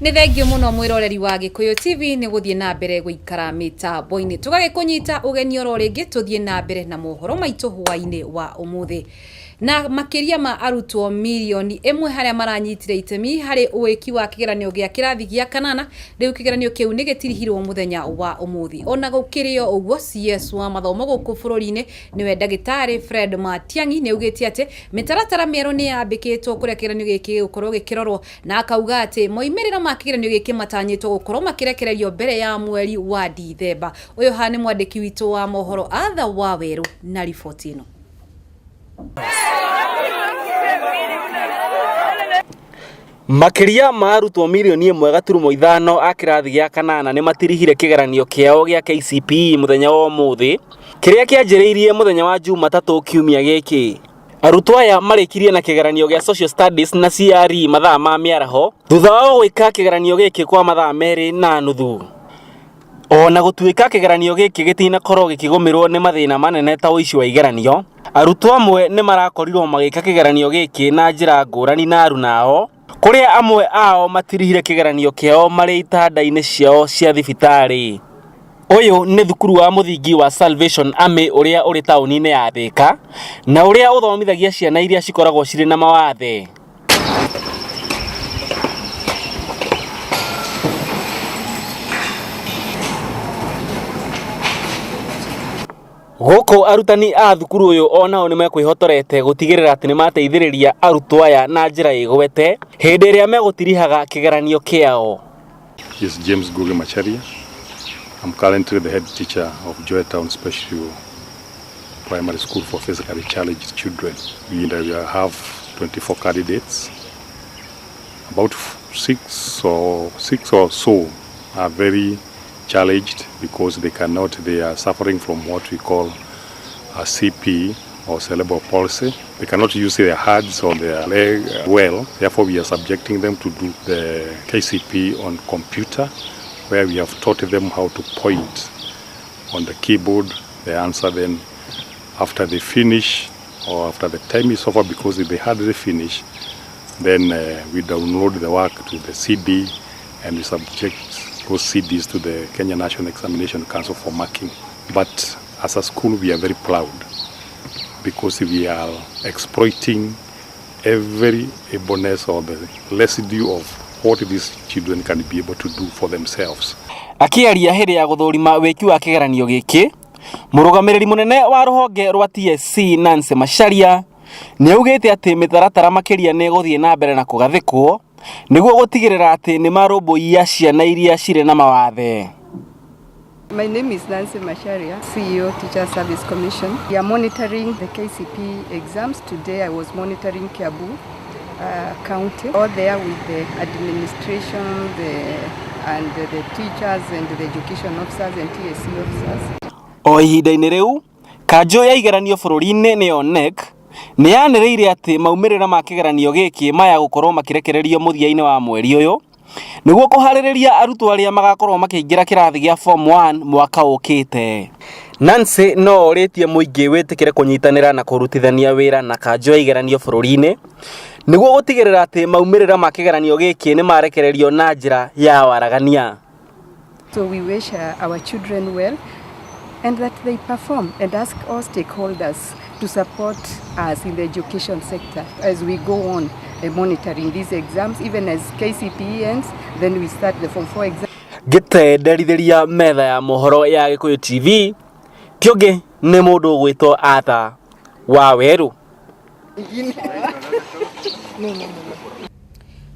Nĩ thengio mũno mwĩroreri wa Gĩkũyũ TV nĩ gũthiĩ na mbere gũikara mĩtambo-inĩ. Tũgagĩkũnyita ũgeni oro rĩngĩ tũthiĩ na mbere na mohoro maitũ hwaĩ-inĩ wa ũmũthĩ. Na makĩria ma arutwo mirioni 1 harĩa maranyitire itemi harĩ wĩki wa kĩgeranio gĩa kĩrathi gĩa kanana, rĩu kĩgeranio kĩu nĩ gĩtirihirwo mũthenya wa ũmũthĩ. Ona gũkĩrĩ o ũguo, CS wa mathomo gũkũ bũrũri-inĩ nĩwe ndagĩtarĩ Fred Matiang'i nĩ augĩte atĩ mĩtaratara mĩerũ nĩ yambĩkĩtwo kũrĩa kĩgeranio gĩkĩ gĩgũkorwo gĩkĩrorwo, na akauga atĩ moimĩrĩro ma kĩgeranio gĩkĩ matanyĩtwo gũkorwo makĩrekererio mbere ya mweri wa Dithemba. Ũyũ haha nĩ mwandĩki witũ wa mohoro Arthur Wawerũ na riboti ĩno. Makĩria ma arutwo mirioni 1.5 a kĩrathi gĩa kanana nĩ matirihire kĩgeranio kĩao gĩa KCPE mũthenya wa ũmũthĩ, kĩrĩa kĩanjĩrĩirie mũthenya wa Jumatatũ kiumia gĩkĩ. Arutwo aya marĩkirie na kĩgeranio gĩa Social Studies na CRE mathaa ma mĩaraho thutha wao gwĩka kĩgeranio gĩkĩ kwa mathaa 2.5. Ona gũtuĩka kĩgeranio gĩkĩ gĩtinakorwo gĩkĩgũmĩrwo nĩ mathĩna manene ta ũici wa igeranio, arutwo amwe nĩ marakorirwo magĩka kĩgeranio gĩkĩ na njĩra ngũrani na aruna ao, kũrĩa amwe ao matirihire kĩgeranio kĩao marĩ itanda-inĩ ciao cia thibitarĩ. Ũyũ nĩ thukuru wa mũthingi wa Salvation Army ũrĩa ũrĩ taũni-inĩ ya Thĩka na ũrĩa ũthomithagia ciana iria cikoragwo cirĩ na mawathe. Gũkũ arutani a thukuru ũyũ onao nĩ mekwĩhotorete gũtigĩrĩra atĩ nĩ mateithĩrĩria arutwo aya na njĩra ĩgwete hĩndĩ ĩrĩa megũtirihaga kĩgeranio kĩao. Is James Ngugi Macharia. I'm currently the head teacher of Joy Town Special Primary School for Physically Challenged Children. We have 24 candidates. About six or so are very challenged because they cannot, they are suffering from what we call a CP or cerebral palsy. They cannot use their hands or their leg well. Therefore, we are subjecting them to do the KCPE on computer, where we have taught them how to point on the keyboard the answer. Then after they finish, or after the time is over, because if they hardly finish, then we download the work to the CD and we subject those CDs to the Kenya National Examination Council for marking. But as a school, we are very proud because we are exploiting every ableness or the residue of what these children can be able to do for themselves. Akĩaria hĩndĩ ya gũthũrima wĩki wa kĩgeranio gĩkĩ, mũrũgamĩrĩri mũnene wa rũhonge rwa TSC Nancy Macharia nĩ augĩte atĩ mĩtaratara makĩria nĩ ĩgũthiĩ na mbere na kũgathĩkwo nĩguo gũtigĩrĩra atĩ nĩ marũmbũiya ciana iria cirĩ na mawathe. My name is Nancy Macharia, CEO, Teacher Service Commission. We are monitoring the KCPE exams. Today I was monitoring Kiambu County, all there with the administration and the teachers and the education officers and TSC officers. O ihinda-inĩ rĩu, kanjũ ya igeranio bũrũri-inĩ nĩyo KNEC nĩ yanĩrĩire atĩ maumĩrĩra ma kĩgeranio gĩkĩ maya gũkorwo makĩrekererio mũthia-inĩ wa mweri ũyũ nĩguo kũharĩrĩria arutwo arĩa magakorwo makĩingĩra kĩrathi gĩa form 1 mwaka ũkĩte. Nancy no orĩtie mũingĩ wĩtĩkĩre kũnyitanĩra na kũrutithania wĩra na kanjũ ya igeranio bũrũri-inĩ nĩguo gũtigĩrĩra atĩ maumĩrĩra ma kĩgeranio gĩkĩ nĩ marekererio na njĩra ya waragania. So we wish our children well and that they perform, and ask all stakeholders to support us in the education sector as we go on monitoring these exams. Even as KCPE ends, then we start the Form 4 exam. Ngĩtenderithĩria metha ya mohoro ya Gĩkũyũ TV, ti ũngĩ nĩ mũndũ ũgwĩtwo Arthur Wawerũ.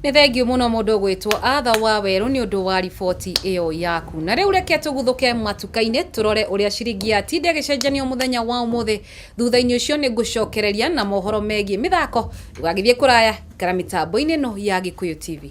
Nĩ thengio mũno mũndũ ũgwĩtwo Arthur Wawerũ nĩ ũndũ wa riboti ĩyo yaku. Na rĩu reke tũguthũke matuka-inĩ tũrore ũrĩa ciringi ya tinda ĩgĩcenjanio mũthenya wa ũmũthĩ. Thutha-inĩ ũcio nĩ ngũcokereria na mohoro megiĩ mĩthako. Ndũgagĩthiĩ kũraya, ikara mĩtambo-inĩ ĩno ya Gĩkũyũ TV.